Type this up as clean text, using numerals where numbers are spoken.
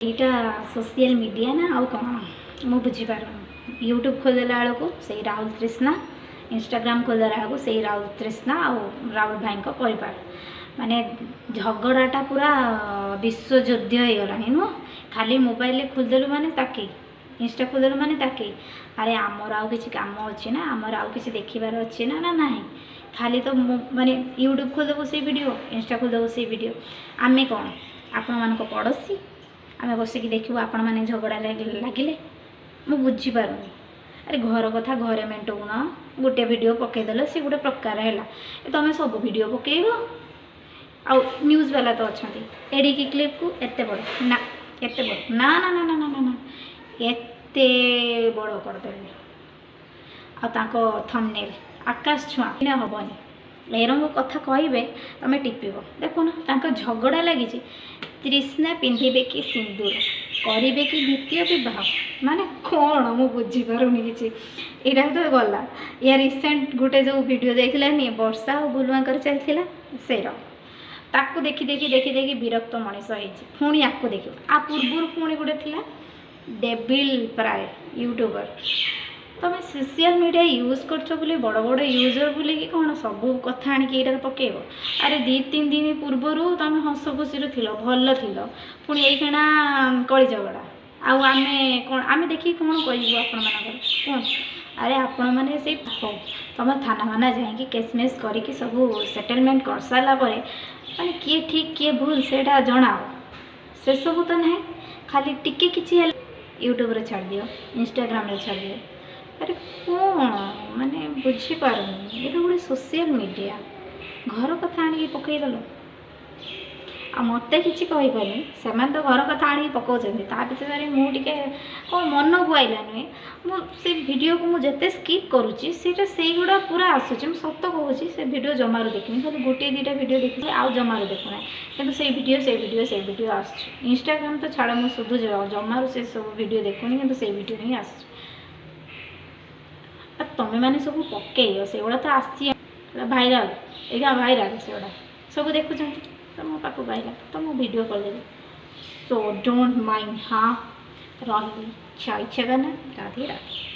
ଏଇଟା social media ନା ଆଉ କ'ଣ, ମୁଁ ବୁଝିପାରୁନି। ୟୁଟ୍ୟୁବ୍ ଖୋଲିଦେଲା ବେଳକୁ ସେଇ ରାହୁଲ ତ୍ରିଷ୍ଣା, ଇନଷ୍ଟାଗ୍ରାମ ଖୋଲିଦେଲା ବେଳକୁ ସେଇ ରାହୁଲ ତ୍ରିଷ୍ଣା ଆଉ ରାହୁଲ ଭାଇଙ୍କ ପରିବାର। ମାନେ ଝଗଡ଼ାଟା ପୁରା ବିଶ୍ୱଯୁଦ୍ଧ ହେଇଗଲାଣି, ନୁହଁ? ଖାଲି ମୋବାଇଲରେ ଖୋଲିଦେଲୁ ମାନେ ତାକେ, ଇନଷ୍ଟା ଖୋଲିଦେଲୁ ମାନେ ତାକେ। ଆରେ, ଆମର ଆଉ କିଛି କାମ ଅଛି ନା? ଆମର ଆଉ କିଛି ଦେଖିବାର ଅଛି ନା? ନା ନାହିଁ? ଖାଲି ତ ମାନେ ୟୁଟ୍ୟୁବ୍ ଖୋଲିଦେବୁ ସେଇ ଭିଡ଼ିଓ, ଇନଷ୍ଟା ଖୋଲିଦେବୁ ସେଇ ଭିଡ଼ିଓ। ଆମେ କ'ଣ ଆପଣମାନଙ୍କ ପଡ଼ୋଶୀ? ଆମେ ବସିକି ଦେଖିବୁ ଆପଣମାନେ ଝଗଡ଼ା ଲାଗିଲେ? ମୁଁ ବୁଝିପାରୁନି। ଆରେ, ଘର କଥା ଘରେ ମେଣ୍ଟଉନ। ଗୋଟେ ଭିଡ଼ିଓ ପକାଇଦେଲ, ସେ ଗୋଟେ ପ୍ରକାର ହେଲା। ଏ ତମେ ସବୁ ଭିଡ଼ିଓ ପକାଇବ। ଆଉ ନ୍ୟୁଜ୍ ବାଲା ତ ଅଛନ୍ତି, ଏଡ଼ିକି କ୍ଲିପ୍କୁ ଏତେ ବଡ଼ ନା, ଏତେ ବଡ଼ ନା, ନା ନା ନା ନା ନା ନା, ଏତେ ବଡ଼ କରିଦେବେ। ଆଉ ତାଙ୍କ ଥମ୍ବନେଲ୍ ଆକାଶ ଛୁଆଁ ହେବନି। ଏରଙ୍ଗ କଥା କହିବେ, ତମେ ଟିପିବ। ଦେଖୁନ, ତାଙ୍କ ଝଗଡ଼ା ଲାଗିଛି, ତ୍ରିଷ୍ଣା ପିନ୍ଧିବେ କି ସିନ୍ଦୁର, କରିବେ କି ଦ୍ୱିତୀୟ ବିବାହ? ମାନେ କ'ଣ, ମୁଁ ବୁଝିପାରୁନି କିଛି। ଏଇଟା ତ ଗଲା। ୟା ରିସେଣ୍ଟ ଗୋଟେ ଯେଉଁ ଭିଡ଼ିଓ ଯାଇଥିଲାନି, ବର୍ଷା ଆଉ ବୁଲୁଆଙ୍କର ଚାଲିଥିଲା, ସେଇର ତାକୁ ଦେଖି ଦେଖି ଦେଖି ଦେଖି ବିରକ୍ତ ମଣିଷ ହେଇଛି। ପୁଣି ୟାକୁ ଦେଖିବ। ଆ ପୂର୍ବରୁ ପୁଣି ଗୋଟେ ଥିଲା ଡେବିଲ୍ ପ୍ରାୟ ୟୁଟ୍ୟୁବର। ତମେ ସୋସିଆଲ ମିଡ଼ିଆ ୟୁଜ୍ କରୁଛ ବୋଲି, ବଡ଼ ବଡ଼ ୟୁଜର୍ ବୋଲିକି କ'ଣ ସବୁ କଥା ଆଣିକି ଏଇଟାରେ ପକେଇବ? ଆରେ, 2-3 ଦିନ ପୂର୍ବରୁ ତମେ ହସ ଖୁସିରେ ଥିଲ, ଭଲ ଥିଲ, ପୁଣି ଏଇକ୍ଷଣା କଳି ଝଗଡ଼ା। ଆଉ ଆମେ କ'ଣ, ଆମେ ଦେଖିକି କ'ଣ କହିବୁ ଆପଣମାନଙ୍କର, କୁହନ୍ତୁ? ଆରେ, ଆପଣମାନେ ସେଇ ହଉ, ତମ ଥାନା ମାନା ଯାଇକି କେସ୍ ମେସ୍ କରିକି ସବୁ ସେଟେଲମେଣ୍ଟ କରିସାରିଲା ପରେ ମାନେ କିଏ ଠିକ୍ କିଏ ଭୁଲ ସେଇଟା ଜଣାଅ। ସେସବୁ ତ ନାହିଁ, ଖାଲି ଟିକେ କିଛି ହେଲେ ୟୁଟ୍ୟୁବରେ ଛାଡ଼ିଦିଅ, ଇନଷ୍ଟାଗ୍ରାମରେ ଛାଡ଼ିଦିଅ। ଆରେ କ'ଣ, ମାନେ ବୁଝିପାରୁନି। ଏଇଟା ଗୋଟେ ସୋସିଆଲ ମିଡ଼ିଆ, ଘର କଥା ଆଣିକି ପକାଇଦେଲ। ଆଉ ମୋତେ କିଛି କହିପାରୁନି। ସେମାନେ ତ ଘର କଥା ଆଣିକି ପକାଉଛନ୍ତି, ତା ଭିତରେ ମୁଁ ଟିକେ କ'ଣ ମନକୁ ଆଇଲା ନୁହେଁ। ମୁଁ ସେ ଭିଡ଼ିଓକୁ ମୁଁ ଯେତେ ସ୍କିପ୍ କରୁଛି, ସେଇଟା ସେଇଗୁଡ଼ା ପୁରା ଆସୁଛି। ମୁଁ ସତ କହୁଛି, ସେ ଭିଡ଼ିଓ ଜମାରୁ ଦେଖିନି। ଖାଲି ଗୋଟିଏ ଦୁଇଟା ଭିଡ଼ିଓ ଦେଖିଲି, ଆଉ ଜମାରୁ ଦେଖୁନାହିଁ। କିନ୍ତୁ ସେଇ ଭିଡ଼ିଓ, ସେଇ ଭିଡ଼ିଓ, ସେଇ ଭିଡ଼ିଓ ଆସୁଛି। ଇନଷ୍ଟାଗ୍ରାମ ତ ଛାଡ଼, ମୁଁ ସୁଧୁ ଜମାରୁ ସେ ସବୁ ଭିଡ଼ିଓ ଦେଖୁନି, କିନ୍ତୁ ସେଇ ଭିଡ଼ିଓ ହିଁ ଆସୁଛି। ଆଉ ତମେମାନେ ସବୁ ପକେଇବ, ସେଗୁଡ଼ା ତ ଆସି ଭାଇରାଲ, ଏଇଟା ଭାଇରାଲ, ସେଗୁଡ଼ା ସବୁ ଦେଖୁଛନ୍ତି। ତ ମୋ ପାଖକୁ ଆଇଲା ତ ମୁଁ ଭିଡ଼ିଓ କରିଦେଲି। So don't mind. ହଁ, ରହିଲି। ଜୟ ଜଗନ୍ନାଥ, ରାଧେ ରାଧେ।